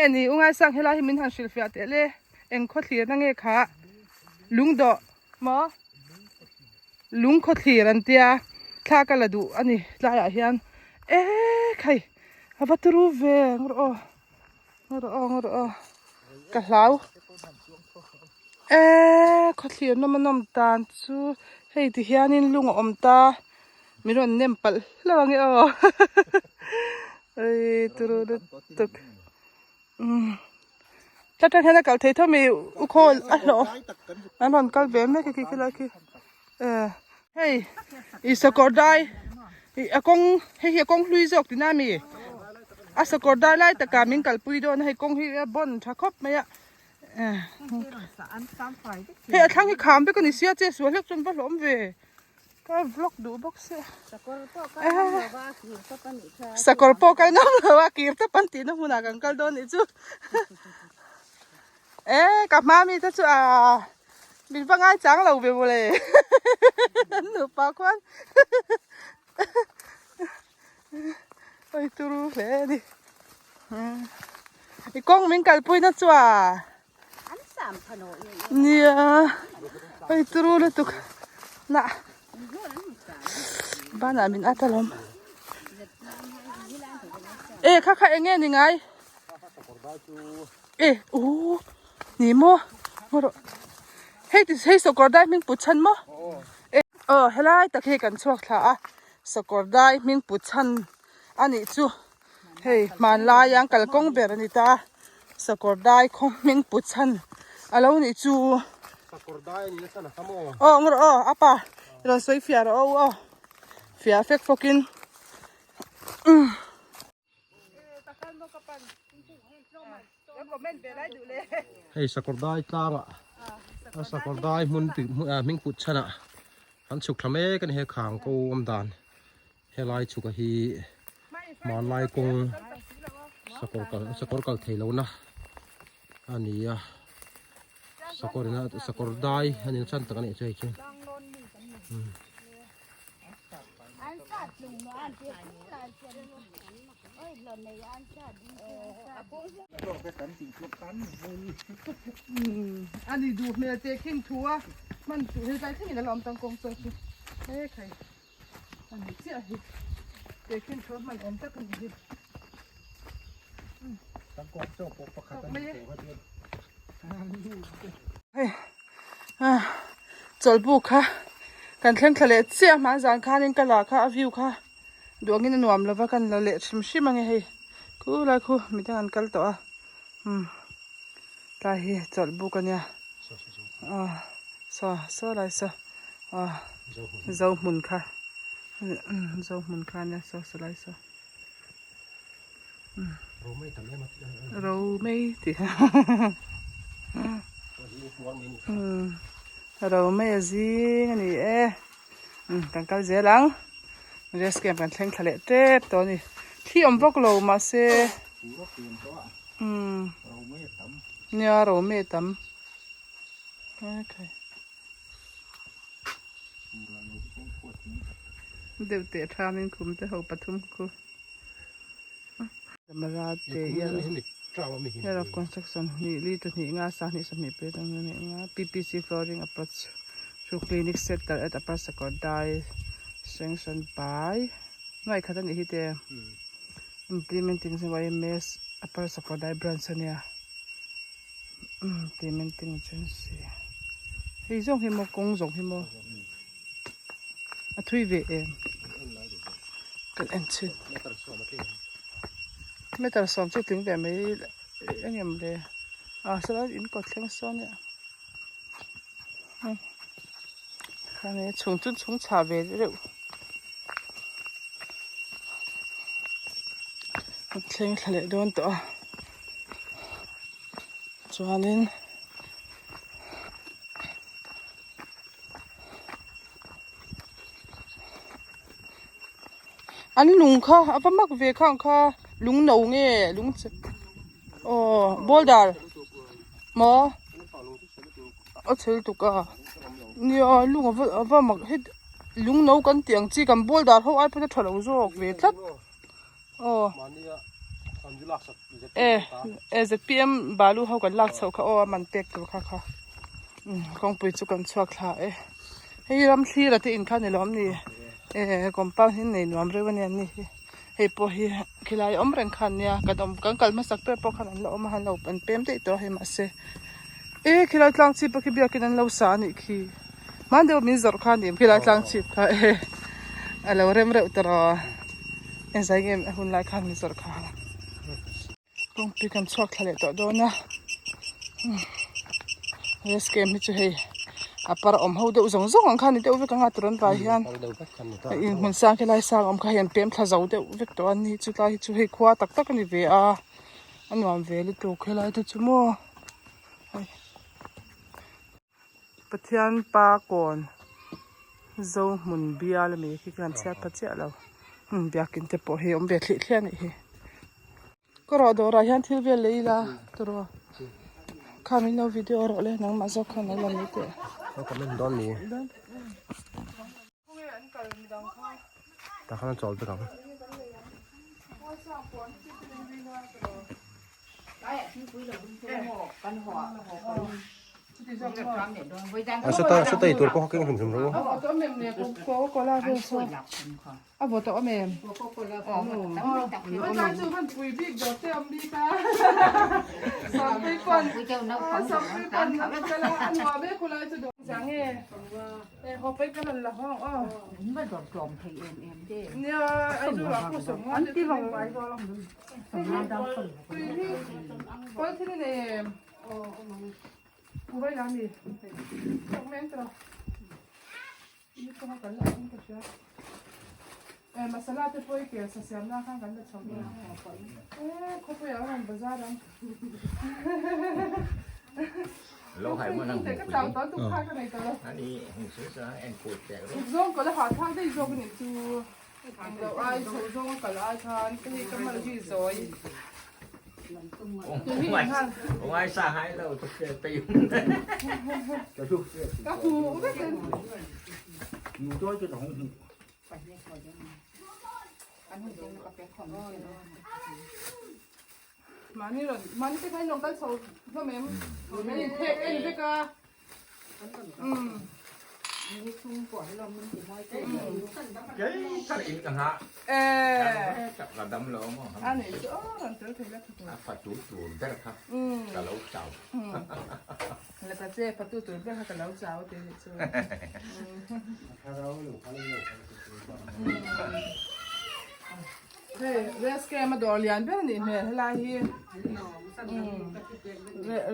Nge ni u ngaisang helai hi min han hrilhfiah teh le eng khaw thlirna nge kha lungdawh maw lung khaw thlir an tia thla ka la duh a ni tlaiah hian e khai a va turu ve ang rawh aw ngaw rawh aw ngaw rawh aw ka hlau e khaw thlir nawm a nawm tan chu hei ti hianin lung a awm ta. Min rawn nem palh hlauh ange aw Ei turu lutuk umm tlat atang hian a kal thei tho mai u khawl a hlawh an rawn kal ve mek a khi khilai khi eh hei i sakawr dai ih a kawng hei hi a kawng hlui zawk tina mi a sakawr dai lai takah min kalpui dawn a hei kawng hi a bawn tha khawp mai a eh hei a thlang hi kham vek a ni sia che sual hlek chuan va hlawm ve. Ka vlog duh bawk sia. Sakawr pawh kal ngam lo a kir tawp a nih kha. Sakawr pawh kal ngam lo a kir tawp an tihna hmunah kan kal dawn nih chu. E ka hma mi te chu a min va ngai chang lo ve mawle. An nupa khuan. Oi turu hle a ni. I kawng min kalpuina chu a. Nia hei turu lutuk na banah min at alawm e kha kha eng nge ni ngai e u ni maw ngaw rawh hei ti hei sakawr dai hming put chhan maw e aw helai tak hi kan chhuak thla a sakawr dai hming put chhan a nih chu. Hei hmanlai ang kalkawng ber a ni ta sakawr dai khaw hming put chhan a lo nih chu. Sakawr dai a ni nasa na kha maw? Aw ngaw rawh aw apa i rawn sawi fiah rawh aw aw fiah fek fawk in umm. Hei sakawr dai tlangah a sakawr dai hmun hming put chhanah an chhuk thla mek a ni he khang ko awm dan. Helai chhuka hi hmanlai kawng sakawr kal sakawr kal thei lohna a ni a sakawr ina sakawr dai a ni chan tak a nih chu hei chu A ni duh hmel teh khin thu a hman chu helai thlengin a la awm tangkawng chaw chu he khai. A ni chiah hi teh khin thu a hman awm tak a ni hi. Hei ah chawlhbuk kha kan thleng thla leh chiah a hmanzan khanin ka la kha a view kha duh angin a nuam lova kan la leh hrim hrim ange hei khulai khu midang an kal tawh a umm tlai hi chawlhbuk a nia ah saw saw lai saw. Ah zo hmun kha zo hmun kha ania saw saw lai saw ro mai tih ro mai a zing a ni e kan kal zel ang rest camp kan thleng thla leh tep tawh a ni thli awm vak lo mahse nia ro mai a tam. Deuh teh thamin khum te ho pathum khu camera te year of construction hnih li chu hnih nga sang hnih sawmhnih pek ang hnih nga ppc flooring approach through clinic center at upper sakawrdai sanction by nuaih khat a nih hi te implementing yms upper sakawrdai branch ania. Implementing agency hei zawng hi maw kawng zawng hi maw a thui ve em kan en chhin meter sawm chu tling ve mai engem le ah sawlai in kawt thleng sawn nia khani chhung chu chhung chhah ve reuh a thleng thla leh dawn tawh a. Chuanin an lung kha a va mak ve khang kha lung no nge lung che aw boulder maw a chhel tuk a nia lung a va a va mak het lung no kan tih ang chi kan boulder ho ai pawn a tha lo zawk ve tlat aw. E e zpm balu ho kan lak chhoh kha aw a man pek tur kha kha umm kawngpui chu kan chhuak thla e hei ram thlir a te in kha ni lawm ni e compound hi nei nuam reuh a nia ni hi hei pawh hi khilai awm reng khan nia kan awm kan kal hmasak ber pawh khan an la awm a han lo an pem daih tawh a hei mahse e khilai tlang chhip a khi biakin an lo sa a nih khi hman deuh min zawrh kha a ni em khilai tlang chhip kha e a lo rem reuh ta rawh. Engzai nge a hun lai khan min zawrh kha kawngpui kan chhuak thla leh tawh dawn a rest camp hi chu hei a par awm ho deuh zawng zawng ang kha ni deuh vek anga turawn vai hian in hmun sang khi lai sang awm kha hei an pem thla zo deuh vek tawh a ni chu tlai hi chu hei khua tak tak a ni ve a a nuam ve lutuk helai te chu maw hei. Pathian pa kawn zo hmun bial ami khi kan chhiat pha chiah lo hmun biakin te pawh hi awm ve thlih thliah a nih hi ka rawh dawrah hian thil vel lei ila tawrh kha min lo video rawh le nangmah zawk khan lo la mai teh Tah khan a chawl vek ang. A seta seta ei tur pawh kha keng hrim hrim rawh u. Mahni rawn mahni te kha in rawn kal chho hlawm em? Min in phek en vek a. Umm. Eh. A nei chu aw rawn tel thei la thu tur. Umm. La ta che fatu tur ber kha ka lo chau te nih chu. Hei rest camp a dawr lian ber a nih hmel helai hi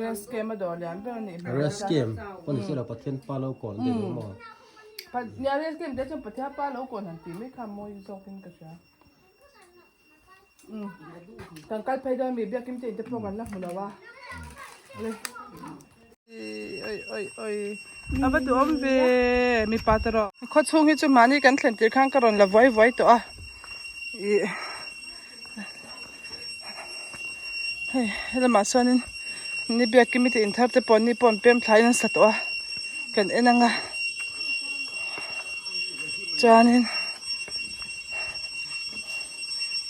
rest camp a dawr lian ber a nih hmel. Rest camp pawh ni silo Pathian pa lo kawn deuh ang maw. Nia rest camp te chuan Pathian pa lo kawn han tih mai kha mawi zawkin ka hria. Kan kal phei dawn mi biakin te in te pawh kan la hmu lo a. Oi oi oi a va duhawm ve mipa te rawh. Khaw chhung hi chu mahni kan thlen tir khan ka rawn la vuai vuai tawh a. Ih hei helamah chuanin ni biakin te in thar te pawh ni pawh an pem thlaiin an sa tawh a kan en ang a chuanin.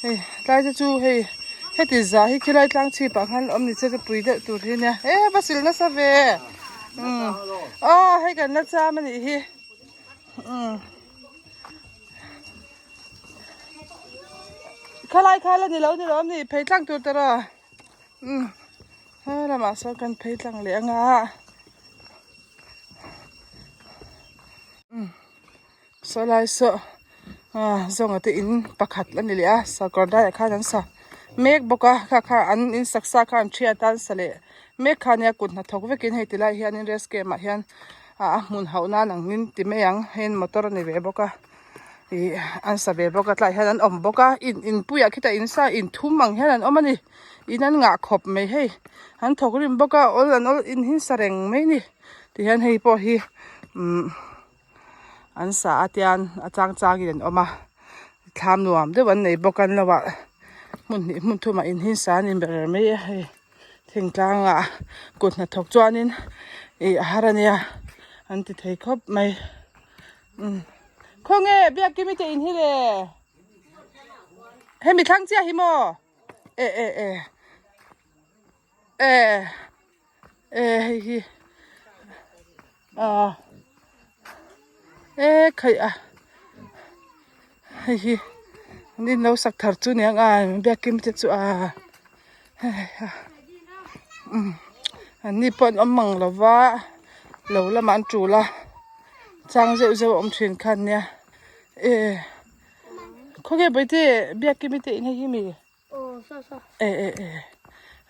Hei tlai te chu hei heti za hi khilai tlang chhip ah khan awm ni che pui deuh tur hi nia e va sil nasa ve umm aw hei kan la cham a nih hi umm khalai kha la ni lo ni lo awm ni phei tlang tur te rawh umm he lamah sawn kan phei tlang leh anga umm. Saw lai saw ah zawnga te in pakhat a ni leh a sakawr daiah khan an sa mek bawk a kha kha an in sak sa kha an thiat a an sa leh mek kha ania kut hnathawk vekin hei ti lai hianin rest camp ah hian ah a hmun hauh nan ang in ti mai ang hei motor a ni ve bawk a ih an sa ve bawk a tlaiah hian an awm bawk a in inpuiah khitah in sa in thum ang hian an awm a ni in an ngah khawp mai hei an thawk rim bawk a awl an awl in hi an sa reng mai a ni tihian hei pawh hi umm. An sa a tian a chang changin an awm a thlam nuam deuh an nei bawk a an lo ah hmun hnih hmun thum ah in hi sa an inbe reng mai a hei thingtlang ah kut hnathawk chuanin ih a har a nia an ti thei khawp mai umm khawnge biakimi te in hi le hemi thlang chiah hi maw. E e e e e hei hi ah e khaih a hei hi an in lo sak thar chu niang a biakin te chu a hei ha umm an ni pawh an awm mang lo va lo lamah an tul a chang zeuh zeuh a awm thin kha ania e khawnge bawihte biakin te in hei hi mi. E e e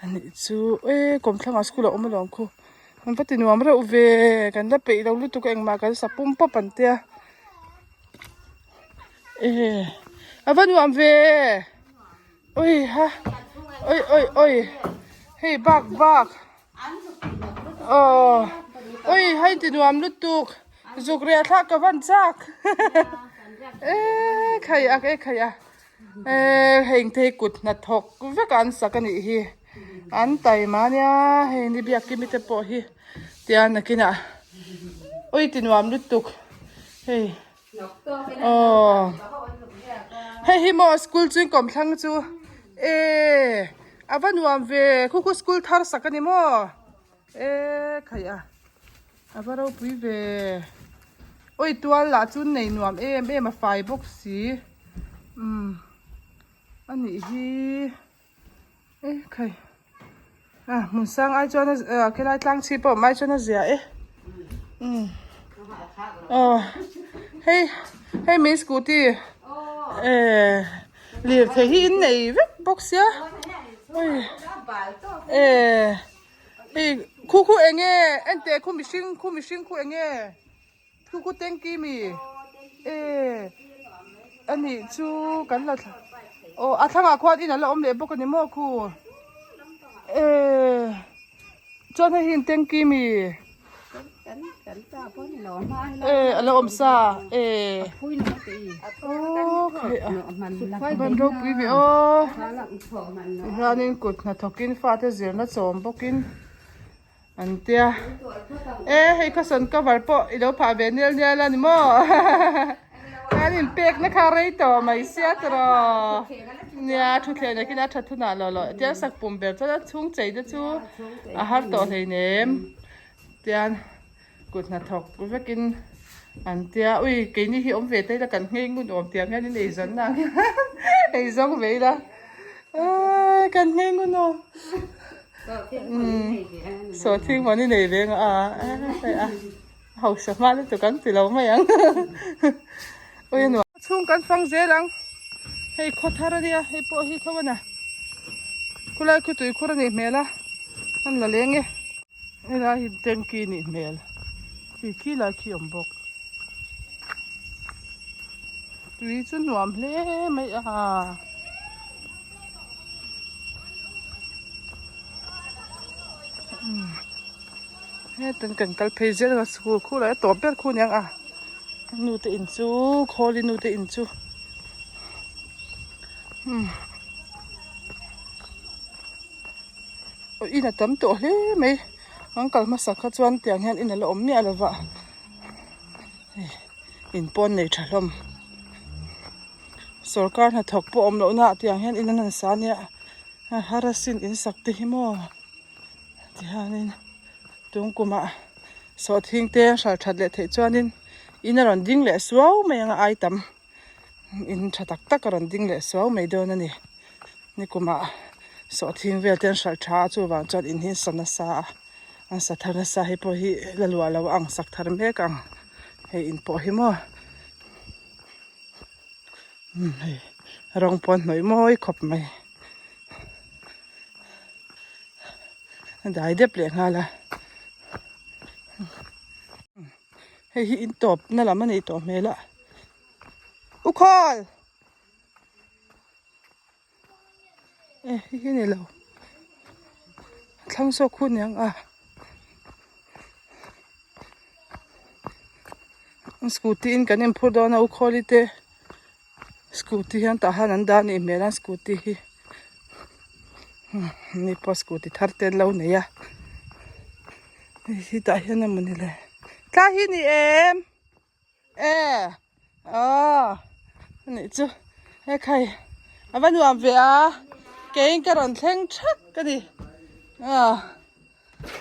anih chu e kawmthlangah school a awm alawm khu an va ti nuam reuh ve kan la peih lo lutuk a engmah kan sa pum pawp an tia e a va nuam ve ui ha ui ui ui hei bak bak aw ui hei ti nuam lutuk zuk riah thlak ka van chak e khai a e khai a. Eee hei engte hi kut hnathawk vek a an sak a nih hi an taima ania hei ni biakkimi te pawh hi tian nakinah ui ti nuam lutuk hei aw hei hi maw school chu kawmthlang chu eee a va nuam ve khu khu school thar sak a ni maw eee khaih a. A va ropui ve. Awi tual lah chu nei nuam em em a fai bawk si. Umm a nih hi e khai a hmun sang ai chuan a khilai tlang chhip pawh awm ai chuan a zia e. Umm aw hei hei min scooty eh lirthei hi in nei vek bawk sia awi eh. Hei khu khu eng nge enteh khu mihring khu mihring khu eng nge khu khu tanky mi e anih chu kan la aw a thlangah khuan in ala awm leh bawk ani maw khu e chuan hei hi in tanky mi e ala awm sa e aw khaih a ban ropui ve aw tihianin kut hnathawkin fate zirna chawm bawkin an tia e hei kha sawn cover pawh i lo phah ve nial nial a ni maw an inpekna kha rei tawh mai sia tiraw nia thutthleng nakin a tha thunah lawh lawh tiang sak pum ber chuan a chhung chei te chu a har tawh hleinem tian kut hnathawk vekin an tia ui keini hi awm ve ta ila kan nghei ngun awm tiang hian in eizawn na ang hian ei zawng ve ila aaa kan nghei ngun awm umm sawhthing pawh ni nei ve ang a a hausa hma lutuk an ti lo mai ang ui a nuam chhung kan fang zel ang hei khaw thar ania hei pawh hi tho a na khulai khu tui khur a nih hmel a an la leng e. Helai hi tanky nih hmel khi khi lai khi awm bawk tui chu nuam hle mai a hetan kan kal phei zel a school khu lai a tawp ber khu aniang a nu te in chu khawli nu te in chu umm. In a tam tawh hle mai an kal hmasa kha chuan tiang hian in a la awm miah lo va hei in pawn nei tha hlawm sawrkar hnathawk pawh awm loh na ah tiang hian in an han sa nia a har asin in sak te hi maw tihianin tung kumah sawhthing te an hral that leh theih chuanin in a rawn ding leh suau mai ang a ai tam. In tha tak tak a rawn ding leh suau mai dawn a ni. Nikumah sawhthing vel te an hralh tha a chuvang chuan in hi an sa nasa a an sa thar nasa hei pawh hi la luah lo ang sak thar mek ang hei in pawh hi maw umm hei rawng pawh an hnawih mawi khawp mai a dai dep leh nghal a. Hei hi in tawp na lam a nih tawh hmel a u khawl e hei hi a ni lo a thlang zawk hu aniang a scooty in kan inphur dawn a u khawli te scooty hian tah hian an dah a nih hmel a scooty hi ni pawh scooty thar te an lo nei a hei hi tah hian emaw ni le tlai hi ni em e aw a nih chu he khai a va nuam ve a. Keiin ka rawn thleng thak a ni. Aw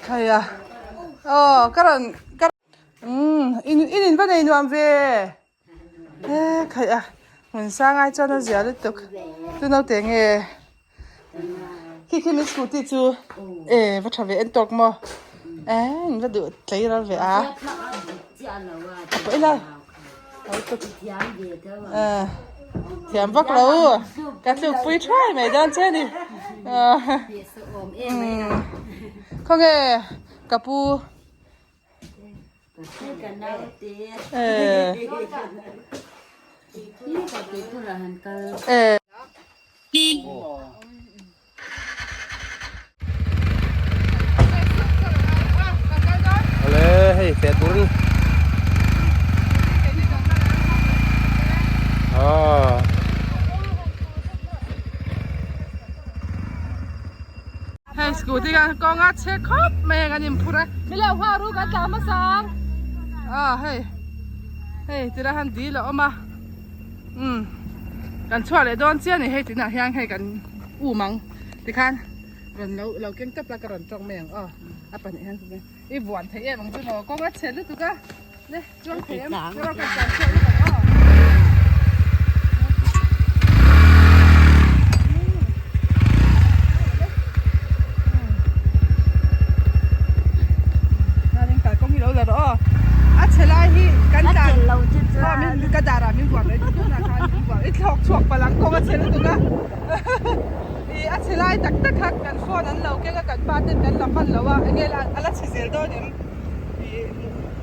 hei a aw ka rawn ka umm in in in va nei nuam ve e khaih a hmun sang ai chuan a zia lutuk chu naute nge khi khi min scooty chu e va tha ve en tawk maw e in va duh tlei ral ve a a pawh ila. Thiam vak lo ka tluk pui thuai mai dawn che ni khawnge ka pu e Awle hei feh turin aw Hei scooty kan kawng a che khawp mai a kan inphur a mi lo hua ru kan tla hmasa ang aw hei hei tilai han dil a awm a. Umm kan chhuah leh dawn chiah a ni hei tunah hian hei kan um ang tikhan rawn lo lo keng tawp la ka rawn tawng mai ang aw a pahnih hian i vuan thei em ang chu maw kawng a chhe lutuk a le chuang thei em ka rawn kan tlan chhuah lutuk ang aw. Kawng hi lo la rawh aw a chhe lai hi kan tlan aw min ka darah min vuah mai tunah khan min vuah i thlawk chhuak palh ang kawng a chhe lutuk a ih a chhe lai tak tak kha kan phone an lo keng a kan pa ten kan la hman lo a enge a la chhe zel dawn em ih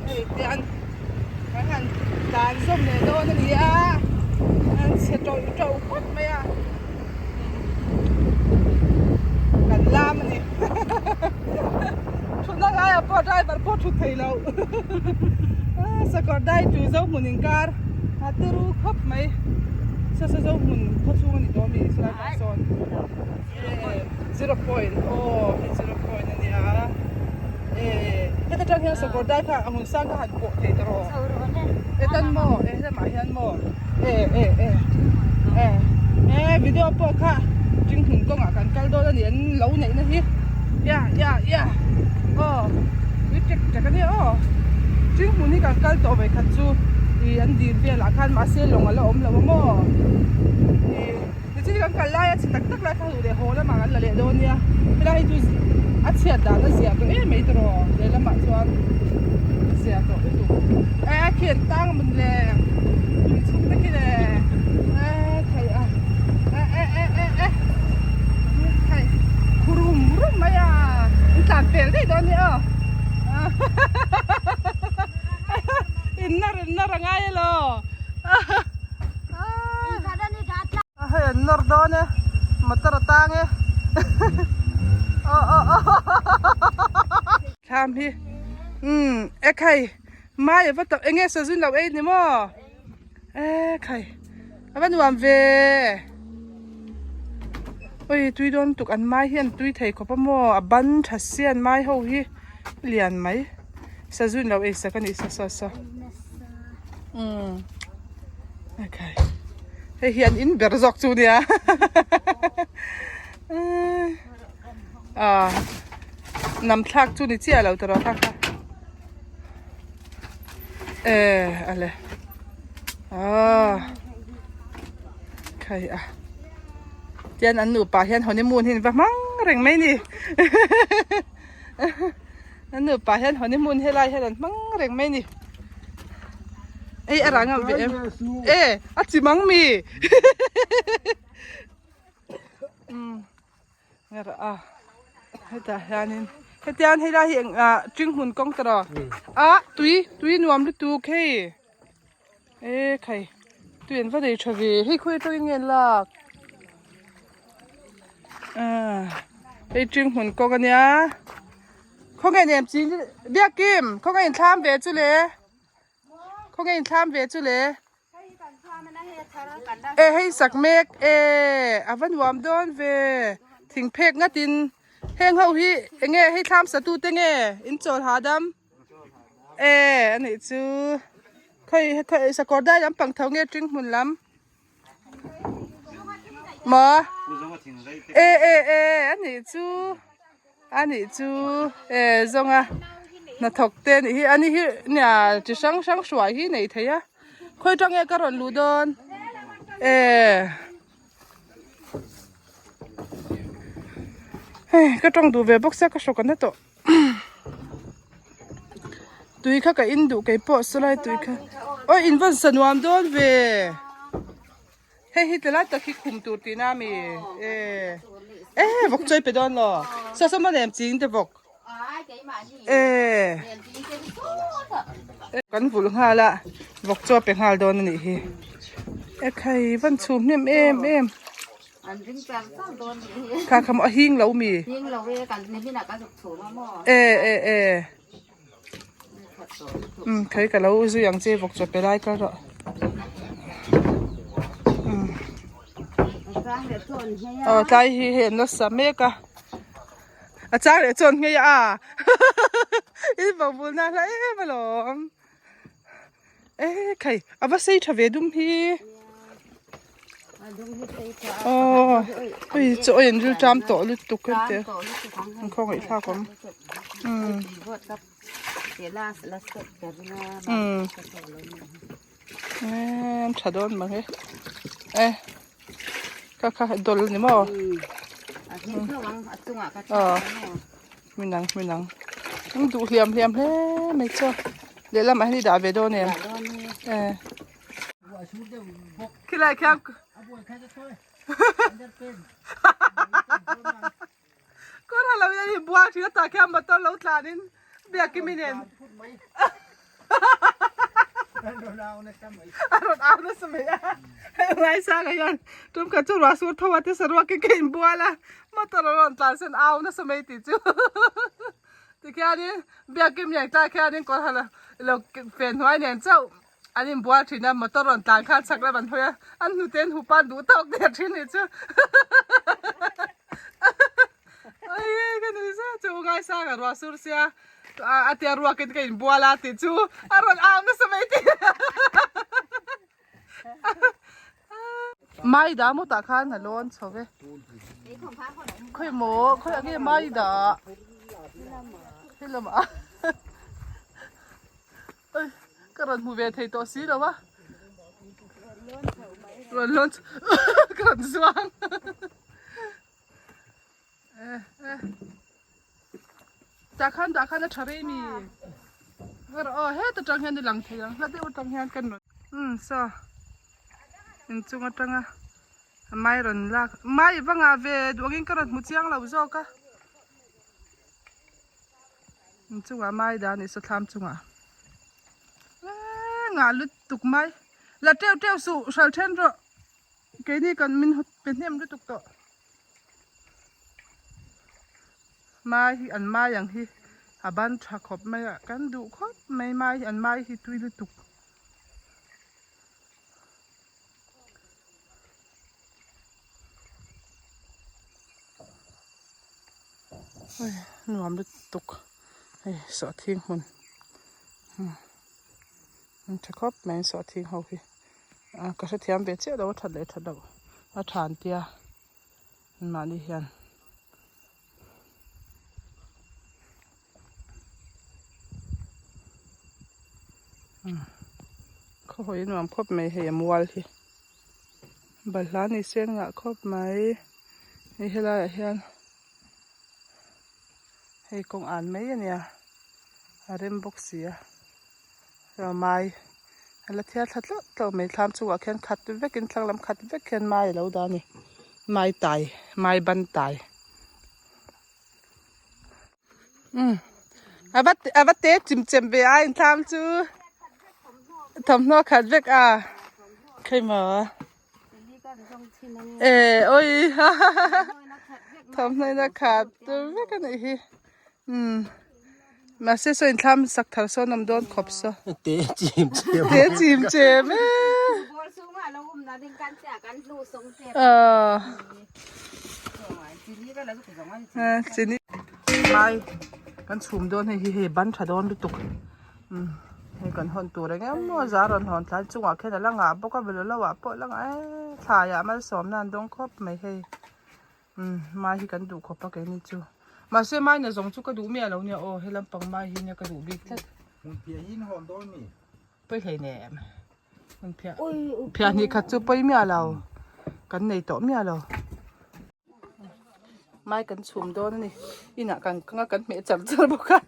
hei te an kan han tlan zawm leh dawn a ni a an chhe tawlh tawlh khawp mai a kan lam a ni. Thutna ngaiah pawh driver pawh thut thei lo sakawr dai tu zo hmun inkar a turu khawp mai saw saw zo hmun khaw chhung a ni tawh a mi saw lai sawn zero point aw hei zero point a nia e heta tang hian sakawr dai kha a hmun sang kha han pawh thei ta rawh hetan maw e helamah hian maw e e e e e video pawh kha Tinghmun kawngah kan kal dawn a ni an lo neihna hi ya ya ya aw tui tek tek a nia aw Tinghmun hi kan kal tawh ve khat chu ih an dil velah khan mahse lawng a la awm lo a maw ih nichin kan kal lai a chhe tak tak lai kha duh leh haw lamah kan la leh dawn nia helai hi chu a chhiat dan a zia tawh em mai tawh lehlamah chuan zia tawh lutuk e a khi an tang a mawn le tui chhung te khi le e thei a e e e e e thei khu rum rum mai a in tlan pel daih dawn ni aw in nar in nar a ngai elaw a hei an nawr dawn e motor a tang e aw aw aw thlam hi umm e khai mai a va tawh enge sazun lo ei ni maw e khai a va nuam ve ui tui dawn tuk an mai hian tui thei khawp a maw a ban tha sia an mai ho hi lian mai sazun lo ei sak a nih sa sa sa umm. Okay. Hei hi an in ber zawk chu nia. Ah. Nam thlak chu ni chiah lo tawh kha kha. Eh ale. Ah. Khai a. Tian an nupa hian honeymoon hin va hmang reng mai ni. An nupa hian honeymoon helai hian an hmang reng mai ni. Ei a rang ang ve em. E a chi mang mi. Um ngar a hetah hianin hetian helai hi eng ah tringhmun kawng ta rawh a tui tui nuam lutuk hei e khai tui an va nei tha ve hei khawi atangin nge an lak. Hei tringhmun kawng ania khawnge nem chi biakim khawnge in thlam ve chu le khawnge in thlam ve chu le e hei sak mek e a va nuam dawn ve thing phek ngatin heng ho hi enge hei thlam sa tu te nge in chawl hahdam e anih chu khawi sakawr dai lampang tho nge tringhmun lam. Maw? E e e a nih chu a nih chu e zawnga hnathawk te a nih hi ani hi nia chi hrang hrang hruai hi nei thei a khawi tang nge ka rawn luh dawn e hei ka tawng duh ve bawk sia ka hrawk an na tawh. Tui kha ka in duh kei pawh sawlai tui kha awi in vawn sa nuam dawn ve hei hi tlai tak hi khum tur tihna a mi e e vawk chawi pe dawn lo saw saw maw nem ching te vawk e kan vulh nghal a vawk chaw pe nghal dawn a nih hi e khai vawn chhum hnem em em. An ring char char dawn nih hi. Kha kha maw a hing lo mi? Hing lo e kan nimin ah kan zuk chhum a maw? E e e. Um kei ka lo zui ang che vawk chaw pe lai kal rawh. Um. Aw tlai hi hei an la sa mek a. A chang leh chuan nghei a. In vawk bul na hla em alawm. E khai a va sei tha ve dum hi aw ui chaw in ril ṭam tawh lutuk em te an khawngaih thlak awm umm umm an tha dawn mang e e kha kha dawl a ni maw aw. Minang minang an duh hliam hliam hle mai chu lehlamah hian i dah ve dawn em eh khilai khian kawr ha lo in an inbual thin a tah khian motor lo tlan in biakimi nen a rawn au nasa mai a hei ngaisanga hian tumkhat chu ruah sur tho a te saruak in ka inbual a motor a rawn tlan sen au nasa mai tih chu tikhianin biakin lian tlai khianin kawr ha lo fen hnuai nen chauh an inbual thin a motor rawn tlan khan chak lam an hawi a an hnute an hup a an duh tawk der thin nih chu Aii ka nui zet chu ngaisanga ruah sur sia a tia ruakin ka inbual a tih chu a rawn au nasa mai tih Maida maw tah khan a lawn chho ve khawi maw khawi ang nge maida helamah Oi ka rawn hmu ve thei tawh si lo a rawn lawn chho ka rawn zuang eh eh tah khan tah khan a tha rei mi aw heta tang hian i lang thei ang hla deuh atang hian kan rawn umm saw inchung atanga mai rawn lak mai va ngah ve duh angin ka rawn hmu chiang lo zawk a. Inchungah mai dah a nih saw thlam chungah eee ngah lutuk mai la teuh teuh suh hral then rawh keini kan min pe hnem lutuk tawh mai hi an mai ang hi a ban tha khawp mai a kan duh khawp mai mai hi an mai hi tui lutuk. Hei nuam lutuk hei sawhthing hmun an tha khawp mai an sawhthing ho hi ah ka hrethiam ve chiah lo a that leh that loh a tha an tia mahni hian. Khaw hawi nuam khawp mai hei a mual hi balhla ni sen ngah khawp mai hei helaiah hian hei kawng an mai a nia a rem bawk si a mai a la thiar thla tlauh tlauh mai thlam chungah khian khat vekin thlang lam khat vek hian mai a lo dah a ni mai tai mai ban tai. Umm a va a va te chim chem ve a inthlam chu thawmhnaw khat vek a khawi maw e awi ha ha ha thawmhnaw in a khat vek a nih hi umm mahse saw inthlam sak thar sawn awm dawn khawp saw te chim chem te chim chem e aw. Chini mai kan chhum dawn hei hi hei ban tha dawn lutuk umm hei kan hawn tur eng emaw zar rawn hawn thlai chungah khian a la ngah bawk a velo lo ah pawh a la ngah em. Thlaiah malsawmna an dawng khawp mai hei. Umm mai hi kan duh khawp a keini chu. Mahse mai na zawng chu ka duh miah lo nia aw he lampang mai hi nia ka duh bik tlat. Hmunphiah hi in hawn dawn mi? Pawi hlei nem. Hmunphiah phiah hnih khat chu pawi miah lo. Kan nei tawh miah lo. Mai kan chhum dawn a ni. Inah kan kang a kan hmeh char char bawk a.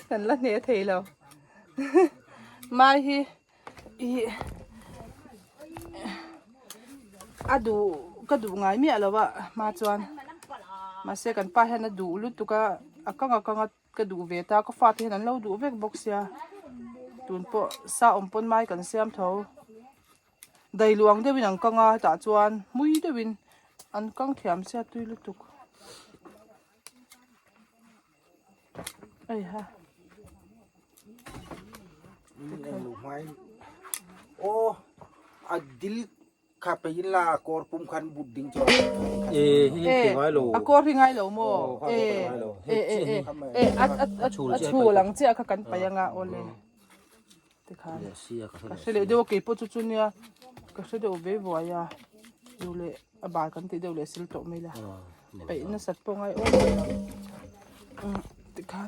Kan la hne thei lo. Mai hi ih a duh ka duh ngai miah lo a hma chuan mahse kan pa hian a duh lutuk a a kang a kang a ka duh ve ta ka fate hian an lo duh vek bawk sia tun pawh sa awm pawn mai kan siam tho dailuang deuhin an kang a hetah chuan hmui deuhin an kang thiam sia tui lutuk. Eiha. Aw a dil kha pe in la kawr pum khan but ding chu. E hi hi ngai lo. A kawr hi ngai lo maw? E e e e e a a a chhul ang chiah kha kan paih anga awle. Tikhan ka hre leh deuh a keipawh chu chu nia ka hre deuh ve vuai a duh leh a bal kan tih deuh leh sil tawh mai la peih nasat pawh ngai awm tikhan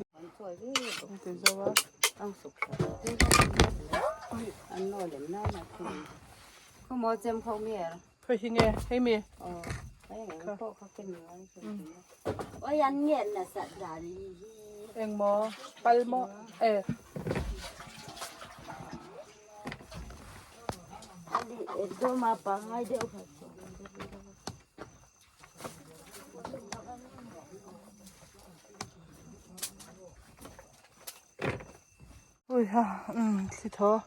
an ti zo a khawi hi nge hei mi Engmaw pal maw e. Ui ha umm thli thaw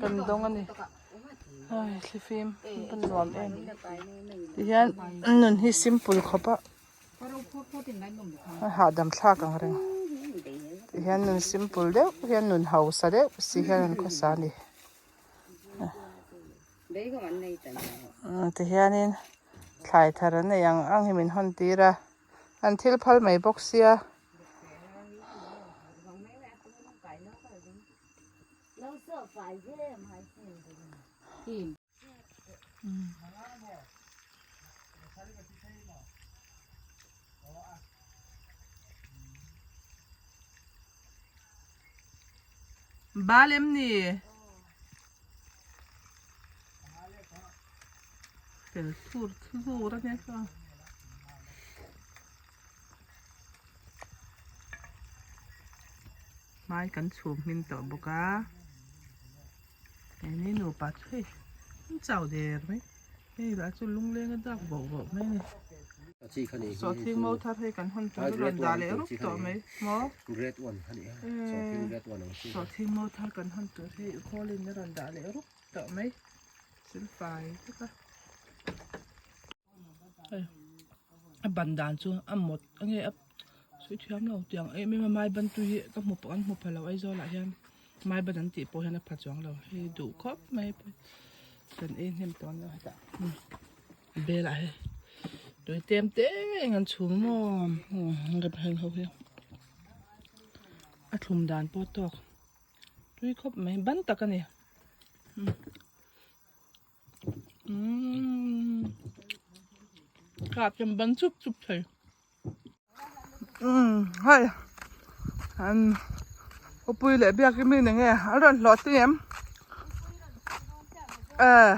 kan dawng a ni ai thli fim kan nuam em ti hian nun hi simple khawp a a hahdam thlak ang reng ti hian nun simple deuh hian nun hausa deuh si hian an khawsa a ni ti hianin thlai thar an nei ang ang hi min hawn tir a an thil phal mai bawk sia. Bal em ni? Fel thur thur a nia kha. Hmai kan chhum hmin tawh bawk a hei ni nupa chu hei an chau der mai hei lah chu lungleng a dak vauh vauh mai a ni sawhthing mo thar hei kan hawn tur a rawn dah leh rup tawh mai maw sawhthing mo thar kan hawn tur hei khawl in a rawn dah leh rup tawh mai silfai vek a. A ban dan chu a mawt a nge a sawi thiam lo tiang em em a mai ban tu hi ka hmu pawh an hmu pha lo Aizawl ah hian mai ban an tih pawh hian a pha chuang lo hei duh khawp mai kan ei hnem tawn lo hetah bel ah hei tui tlem te eng an chhum maw rem heng ho hi a thlum dan pawh tawk tui khawp mai ban tak a ni. Umm kah chem ban chup chup thei umm hei an upui leh biak hi mi ni nge an rawn hlawh tling em eh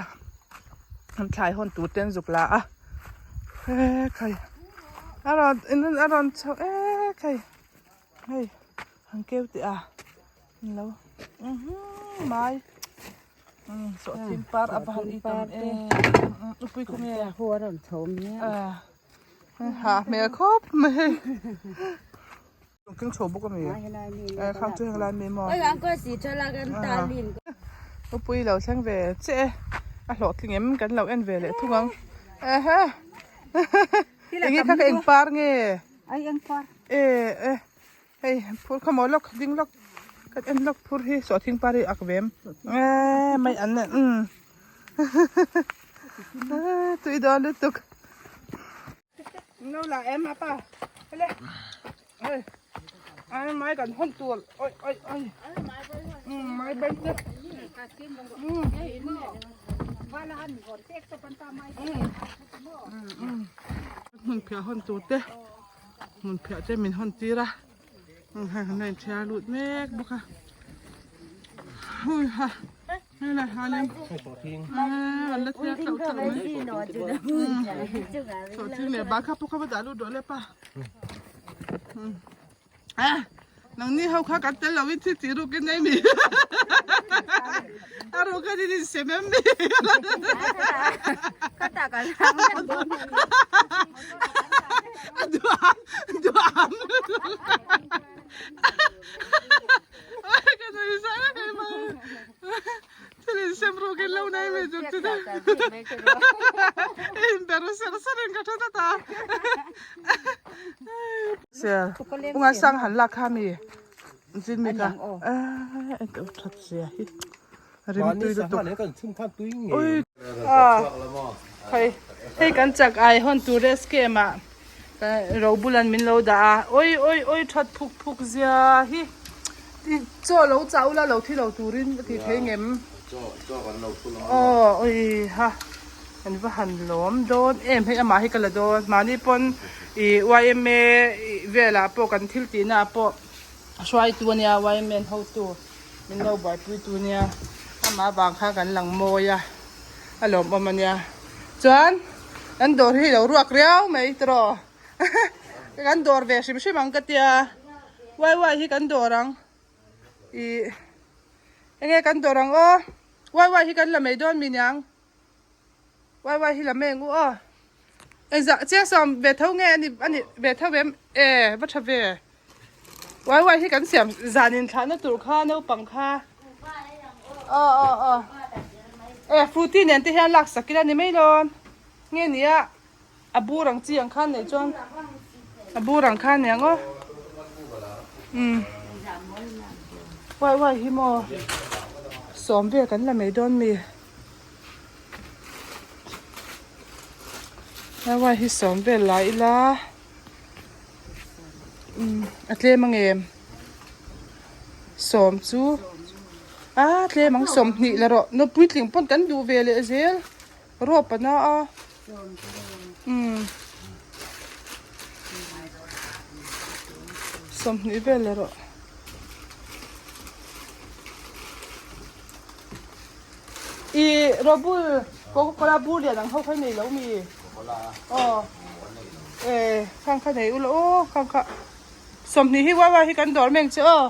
an thlai hawn tur te an zuk la a he khai a rawn in a rawn chho e khai hei an keu teh a an lo mai. Sawhthing par a va han i tam em upui khaw nge ho a rawn chho nia ha hmel khawp mai keng chho bawk ami eh khang chu heng lai mi maw oi ang ko si thala kan talin upui lo thleng ve che a hlawhtling em kan lo en ve leh thung ang ehe enge kha ka eng par nge ai eng par e e Hei phur kha maw lawk ding lawk kan en lawk phur hi sawhthing par hi ak vem eee mai an umm tui dawn lutuk no la em apa hele oi ai mai kan hawn tur oi oi oi mai ban te um. Hmun phiah hawn tur te hmun phiah te min hawn tir a hei an la inthiar lut mek bawk a hui ha hei la ha lem an la thiar tlauh tlauh mai sawhthing leh bal kha pawh kha va dah lut rawh le pa Ah, nangni ho kha kan tel loin thil tih ruk in ei mi. A ruk a din in sem em mi. Ka ta ka lang. A duam, duam. Ka nui sa em em a. Thil in sem ruk in lo nei mi tuk chu. In beru ser ser in ka tha ta ta. Sel unga sang han lak kha mi zin mi kha eh to that zia hi rim tui lutuk ui a hei hei kan chak ai hawn tur scam ah ro bulan min lo dah a oi oi oi that phuk phuk zia hi chaw lo chah ula lo thi lo turin a ti thei ngem aw oi ha. An va han lawm dawn em hei amah hi ka la dawn mahni pawn ih yma velah pawh kan thil tih naah pawh hruaitu ania yma an hotu min lo buaipui tu ania amah avang khan kan lang mawi a a lawmawm ania chuan kan dawr hi lo ruak riau mai tiraw kan dawr ve hrim hrim ang ka tia yy hi kan dawr ang ih enge kan dawr ang aw yy hi kan la mai dawn mi niang. Wai wai hi la meng u aw. Engzah chiang sawm ve tho nge ani ani ve tho em e va tha ve. Wai wai hi kan siam zan in thlah na tur kha naupang kha. Aw aw aw. E fruity nen te hian lak sak ila ni mai lawn. Nge nia a bur ang chi ang khan nei chuan a bur ang khan ni ang aw. Um. Wai wai hi maw sawm vel kan la mai dawn mi. Helai hi sawm vel la ila umm a tlem ang em sawm chu a tlem ang sawmhnih la rawh no puitling pawn kan duh ve leh zel rawp a na a umm sawmhnih vel la rawh. I Robul Coca Cola bur lian ang ho kha nei lo mi? Aw e khang kha nei ula aw khang kha 20 hi wawa hi kan dawr meng che aw.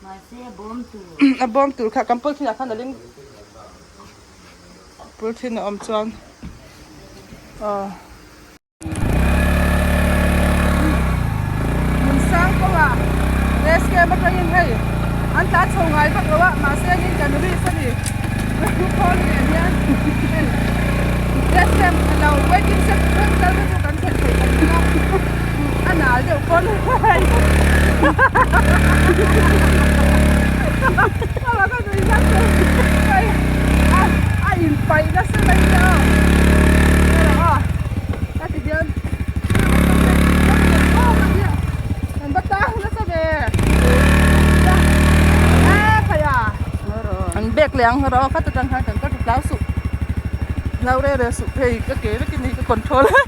Mahse a bawm tur. A bawm tur kha kan polythene ah khan a ling polythene a awm chuan aw. Hmun sang kawngah rescue atangin hei an tlan chho ngai vak lo a mahse angin kan risk a ni khawl nen hian hei rescue lo waiting shed thleng kal te chu kan thlen theih kan ring a a nal deuh pawn hei hei a inpaih nasa mai nia aw. Ka ti hian kan va tang nasa ve a khaia an bag leh ang rawh kha ta tang khan kan ka tlau suh hlau reh reh suh phei ka ke vekin hei ka control a.